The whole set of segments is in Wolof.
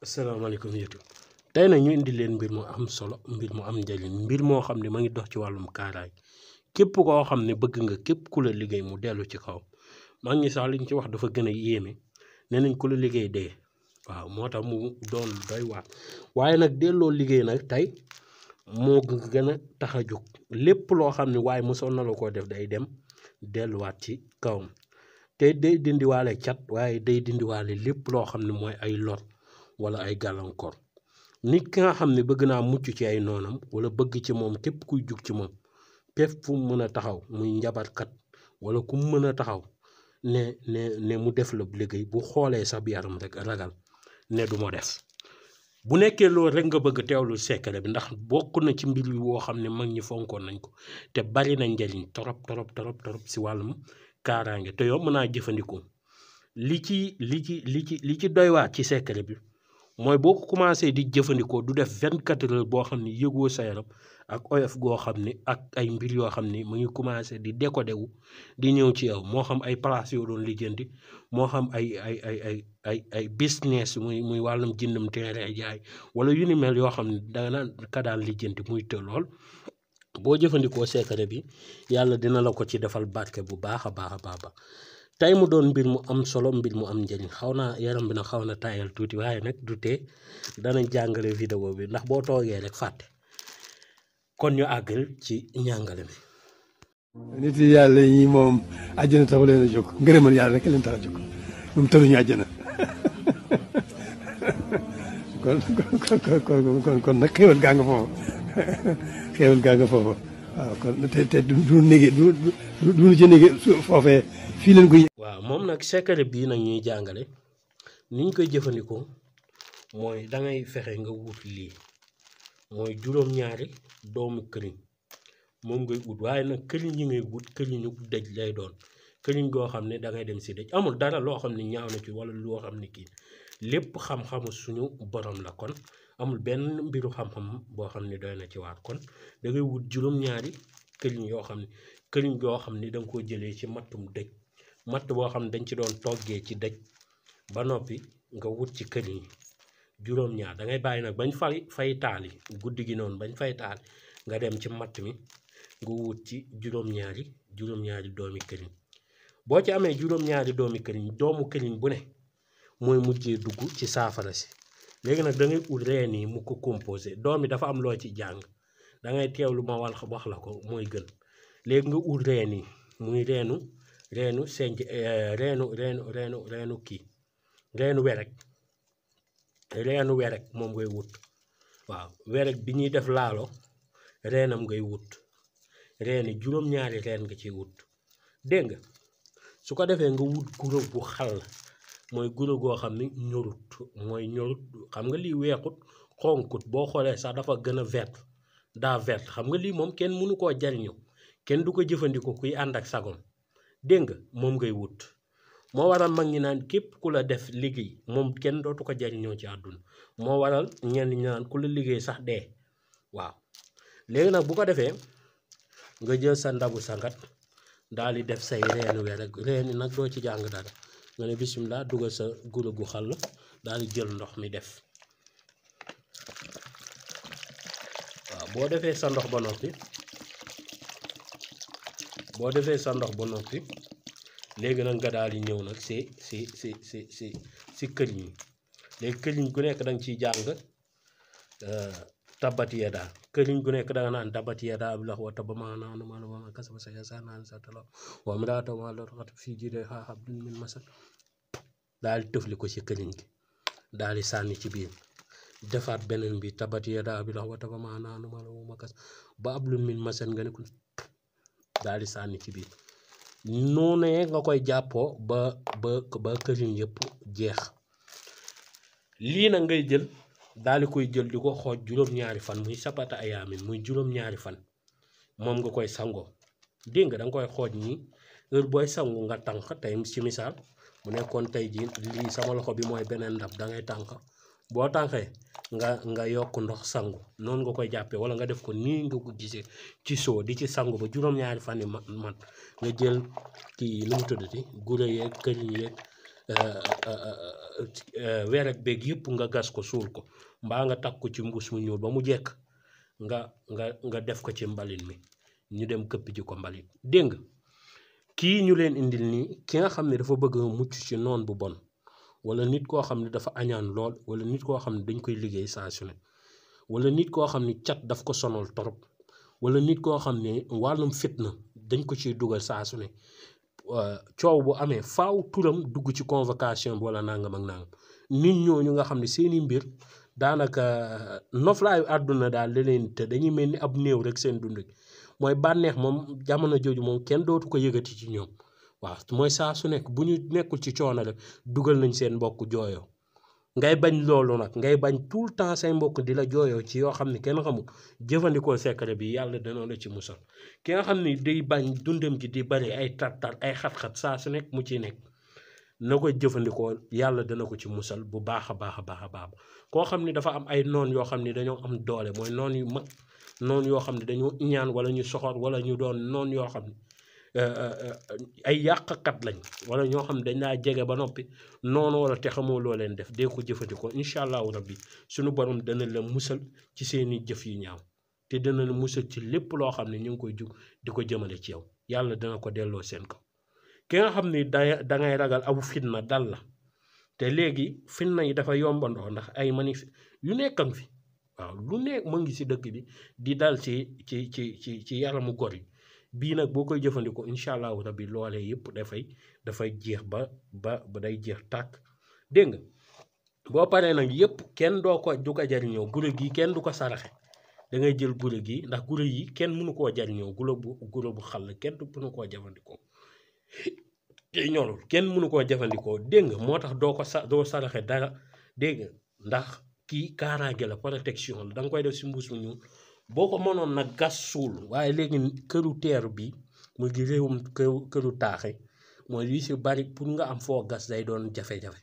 asalaamaaleykum YouTube tey nag ñu indi leen mbir mu am solo mbir mu am njëriñ mbir moo xam ne ma ngi dox ci wàllum kaaraay képp koo xam ne bëgg nga képp ku la liggéey mu dellu ci kaw maa ngi sax liñ ci wax dafa gën a yéeme nee nañ ku la liggéey dee waaw moo tax mu doon doy waar waaye nag delloo liggéey nag tey moo gën a tax a jóg lépp loo xam ne waaye mosoon na la koo def day dem delluwaat ci kawam te day dindiwaale cat waaye day dindiwaale lépp loo xam ne mooy ay lor wala ay gàllankoor nit ki nga xam ne bëgg naa mucc ci ay noonam wala bëgg ci moom képp kuy jug ci moom pépp fu mu mën a taxaw muy njabarkat wala ku mu mën a taxaw ne mu def la liggéey bu xoolee sa yaram rek ragal ne du ma def bu nekkee loolu rek nga bëgg teewlu secret bi ndax bokk na ci mbir yi woo xam ne mag ñi fonkoon nañ ko te bari na njëriñ torop si wàllum kaaraange te yow mën naa jëfandikoo li ci doy waar ci secret bi mooy boo ko commencé di jëfandikoo du def 24 heures boo xam ne yëgoo sa yaram ak oyof goo xam ne ak ay mbir yoo xam ne mu ngi commencé di décoder wu di ñëw ci yow moo xam ay place yoo doon lijjanti moo xam ay business muy wàllum jëndam teere jaay wala yu ni mel yoo xam ne danga naan ka daan lijjanti muy të lool boo jëfandikoo secret bi yàlla dina la ko ci defal barke bu baax a baax tey mu doon mbir mu am solo mbir mu am njëriñ xaw naa yaram bi nag xaw na taayal tuuti waaye nag du tee danañ jàngale vidéo bi ndax boo toogee rek fàtte kon ñu àggal ci njàngale mi. nit yi yàlla yi moom àjjana taxu leen a jóg ngërëmal yàlla rek leen tax a jóg moom tëluñu àjjana kon nag xéwal gaa nga foofu xéwal gaa nga foofu waaw kon te du nége du ci nége foofee fii leen koy. waaw moom nag secret bii nag ñuy jàngale ni ñu koy jëfandikoo mooy da ngay fexe nga wut lii mooy juróom-ñaari doomu këriñ moom ngay wut waaye nag këriñ yi ngay wut këriñu dëj lay doon këriñ goo xam ne da ngay dem si dëj amul dara loo xam ne ñaaw na ci wala loo xam ne kii lépp xam-xamu suñu borom la kon amul benn mbiru xam-xam boo xam ne doy na ci waat kon da ngay wut juróom-ñaari këriñ yoo xam ne këriñ goo xam ne da nga ko jëlee ci mattum dëj matt boo xam ne dañ ci doon toggee ci dëj ba noppi nga wut ci këriñ yi juróom-ñaar da ngay bàyyi nag bañ fay taali guddi gi noonu bañ fay taali nga dem ci matt mi nga wut ci juróom-ñaari doomi këriñ boo ci amee juróom-ñaari doomi këriñ doomu këriñ bu ne mooy mujjee dugg ci saafara si léegi nag da ngay ut reen yi mu ko composé doom yi dafa am loo ci jàng da ngay teewlu ma wax la ko mooy gën léegi nga ut reen yi muy reenu senj reenu kii reenu werek moom ngay wut waaw werek bi ñuy def laalo reenam ngay wut reeni juróom-ñaari reen nga ci wut dégg nga su ko defee nga wut guro bu xal mooy guro goo xam ne ñorut xam nga lii weexut xonkut boo xoolee sax dafa gën a vert xam nga lii moom kenn mënu koo jariñu kenn du ko jëfandikoo kuy ànd ak sagom dégg nga moom ngay wut moo waral mag ñi naan képp ku la def liggéey moom kenn dootu ko jariñoo ci àdduna moo waral ñenn ñi naan ku la liggéey sax dee waaw léegi nag bu ko defee nga jël sa ndabu sangat daal di def say reenu werek reeni nag doo ci jàng dara nga ne bisimilah dugal sa guro gu xal daal di jël ndox mi def waaw boo defee sa ndox ba noppi léegi nag nga daal di ñëw nag si këriñ yi léegi këriñ gu nekk da nga ciy jàng tabati yadaa këriñ gu nekk da nga naan tabati yadaa bi lax wa taba maanaam ma kasaba sa yasa naan sa tala wa mraata ma la xat fii ji de xaaxab dun min masal daal di tëfli ko ci këriñ gi daal di sànni ci biir defaat beneen bi tabati yadaa bi lax wa taba maanaam ma kas ba ab lun min masal nga ne ko daal di sànni ci biir noonu nga koy jàppoo ba këriñ yëpp jeex lii nag ngay jël daal di koy jël di ko xooj juróom-ñaari fan muy sapata ayaamin muy juróom-ñaari fan moom nga koy sangoo dégg nga da nga koy xooj nii heure booy sangu nga tànk tey ci misaal mu nekkoon tey jii lii sama loxo bi mooy beneen ndab da ngay tànk boo tànkee nga yokk ndox sangu noonu nga koy jàppee wala nga def ko nii nga ko gisee ci soo di ci sangu ba juróom-ñaari fan yi man nga jël kii nu mu tuddati guro yeeg këriñ yeeg weer ak beeg yëpp nga gas ko suul ko mbaa nga takk ko ci mbuus mu ñuul ba mu jekk nga def ko ci mbalit mi ñu dem këpp ji ko mbalit dégg nga kii ñu leen indil nii ki nga xam ne dafa bëgg a mucc ci noon bu bon wala nit koo xam ne dafa añaan lool wala nit koo xam ne dañ koy liggéey saa su ne wala nit koo xam ne cat daf ko sonal torop wala nit koo xam ne wàllum fitna dañ ko ciy dugal saa su ne coow bu amee faaw turam dugg ci convocation bi wala nangam ak nangam nit ñooñu nga xam ne seeni mbir daanaka noflaayu àdduna daal da leen te dañuy mel ni ab néew rek seen dund gi mooy bànneex moom jamono jooju moom kenn dootu ko yëgati ci ñoom waaw mooy saa su nekk bu ñu nekkul ci coono rek dugal nañ seen mbokk jooyoo ngay bañ loolu nag ngay bañ tout le temps say mbokk di la jooyoo ci yoo xam ne kenn xamul jëfandikoo secret bi yàlla dana la ci musal ki nga xam ne day bañ dundam gi di bari ay tar-tar ay xat-xat saa su nekk mu ciy nekk na koy jëfandikoo yàlla dana ko ci musal bu baax a baax a baax a baax koo xam ne dafa am ay noon yoo xam ne dañoo am doole mooy noon yu mag noon yoo xam ne dañoo ñaan wala ñu soxor wala ñu doon noon yoo xam ne ay yàqkat lañ wala ñoo xam ne dañ laa jege ba noppi noonu wala te xamoo loo leen def dee ko jëfandikoo incha allahu rabbi suñu borom dana la musal ci seeni jëf yu ñaaw te dana la musal ci lépp loo xam ne ñu ngi koy jug di ko jëmale ci yow yàlla dana ko delloo seen kaw ki nga xam ni dangay ragal abu fitna dal la te léegi fitna yi dafa yombandoo ndax ay yu nekkam fi waaw lu nekk mu ngi si dëkk bi di dal ci yaramu gor yi bii nag boo koy jëfandikoo incha allahu rabbi loolee yëpp dafay jeex ba day jeex tàkk dégg nga boo paree nag yëpp kenn du ko jariñoo gure gi kenn du ko saraxe da ngay jël gure gi ndax gure yi kenn mënu koo jariñoo gure bu xàll kenn mënu koo jëfandikoo te ñorul kenn mënu koo jëfandikoo dégg nga moo tax doo saraxe dara dégg nga ndax kii kaaraange la protection la da nga koy def si mbuus mu ñuul boo ko mënoon nag gas suul waaye léegi këru teeru bi mu ngi réewum këru taaxe mooy li si bari pour nga am foo gas day doon jafe-jafe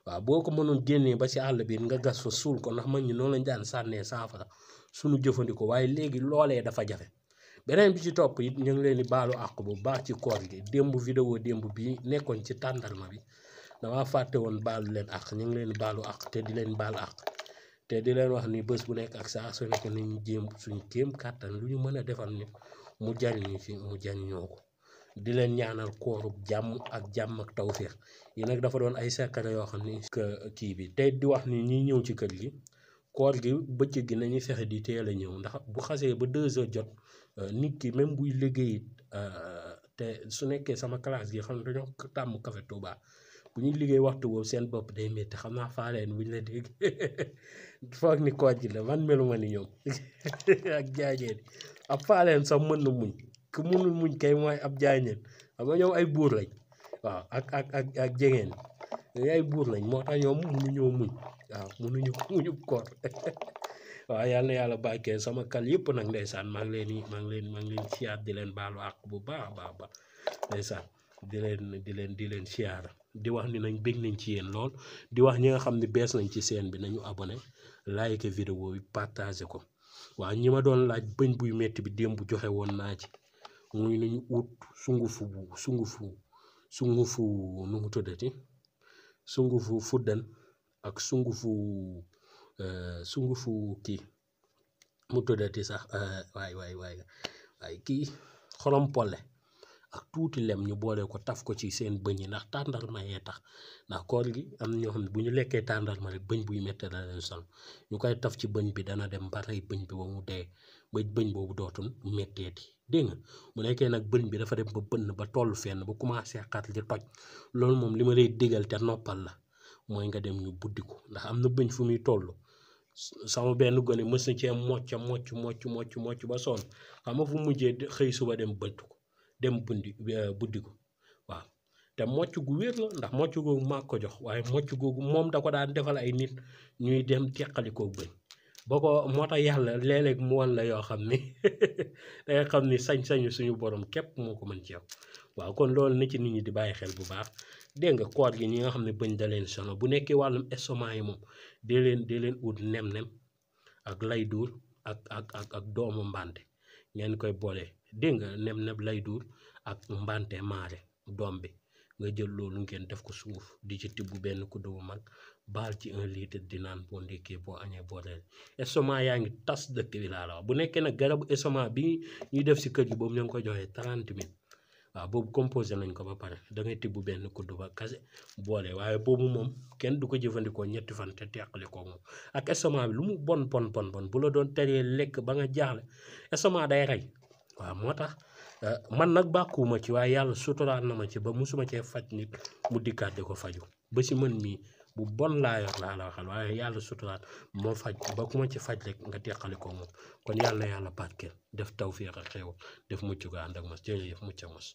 waaw boo ko mënoon génnee ba si àll bi nga gas fa suul ko ndax man ñi noonu lañ daan sànnee saafara suñu jëfandikoo waaye léegi loolee dafa jafe beneen bi ci topp it ñu ngi leen di baalu àq bu baax ci koor gi démb bi nekkoon ci tàndarma bi dama fàtte woon baalu leen àq ñu ngi leen di baalu àq te di leen baal àq te di leen wax ni bés bu nekk ak saa su nekk nañu jéem suñu kéem kàttan lu ñu mën a defal ñu mu jariñu ci mu jariñoo ko di leen ñaanal kooru jàmm ak tawféex yi nag dafa doon ay secret yoo xam ni kii bi tey di wax ni ñi ñëw ci kër gi koor gi bëccëg gi nañu fexe di teel a ñëw ndax bu xasee ba 2 heures jot nit ki même buy liggéey te su nekkee sama classe gi xam ne dañoo tàmm café Touba bu ñuy liggéey waxtu boobu seen bopp day métti xam naa faaleen bu ñu la dégg foog ni koor gi la man meluma ni ñoom ak jaajeen ab faaleen sax mën na muñ ku mënul muñ kay mooy ab jaajeen xam nga ñoom ay buur lañ waaw ak jegeen ay buur lañ moo tax ñoom mënuñoo muñ waaw mënuñu koor waaw yàlla na yàlla bàkkee sama kal yëpp nag ndeysaan maa ngi leen siyaar di leen baalu àq bu baax ndeysaan di leen siyaar di wax ni nañ bég nañ ci yéen lool di wax ñi nga xam ne bees nañ ci seen bi nañu abonné like vidéo bi partager ko waaw ñi ma doon laaj bëñ buy metti bi démb joxe woon naa ci muy nañu ut sungufu nu mu tuddati sungufu fuddan ak sungufu kii mu tuddati sax waay kii xorom polle ak tuuti lem ñu boole ko taf ko ci seen bëñ yi ndax tàndarma yee tax ndax koor gi am na ñoo xam ne bu ñu lekkee tàndarma rek bëñ buy métti da leen sol ñu koy taf ci bëñ bi dana dem ba rey bëñ bi ba mu dee ba bëñ boobu dootul métteeti dégg nga mu nekkee nag bëñ bi dafa dem ba bënn ba toll fenn ba commencé xat li toj loolu moom li ma lay digal te noppal la mooy nga dem ñu buddi ko ndax am na bëñ fu muy toll sama benn gone mës na cee mocc ba sonn xam nga fu mujjee xëy suba dem bëtt ko dem buddi ko waaw te mocc gu wér la ndax mocc googu maa ko jox waaye mocc googu moom da ko daan defal ay nit ñuy dem teqalikoo bëñ boo ko moo tax yàlla léeg-léeg mu wan la yoo xam ni danga xam ni sañ-sañu suñu borom képp moo ko mën ci yow waaw kon loolu na ci nit ñi di bàyyi xel bu baax dégg nga koor gi ñi nga xam ne bëñ da leen sono bu nekkee wàllum estomac yi moom dee leen ut nem-nem ak lay duur ak doomu mbante ngeen koy boole dégg nga nem-nem lay duur ak mbante maare doom bi nga jël loolu ngeen def ko sunguf di ci tibb benn kuddu bu mag baal ci 1 litre di naan boo ndékkee boo añee boo reer estomac yaa ngi tas dëkk bi laa la wax bu nekkee nag garabu estomac bi ñuy def si kër gi boobu ñoo ngi ko joxee 30 000 waaw boobu composé nañ ko ba pare da ngay tibb benn kuddu ba kase boole waaye boobu moom kenn du ko jëfandikoo ñetti fan te teqale ko moom ak estomac bi lu mu bon bu la doon teree lekk ba nga jaaxle estomac day rey waaw moo tax man nag bàkkuwuma ci waaye yàlla suturaat na ma ci ba musuma cee faj nit mu dikkaat di ko faju ba si mën mii bu bon laa yor laa la waxal waaye yàlla suturaat moo faj ba ku ma ci faj rek nga teqale ko moom kon yàlla barkeel def tawfiix ak xéewal def mucc ga ànd ak mos jërëjëf mucc ak mos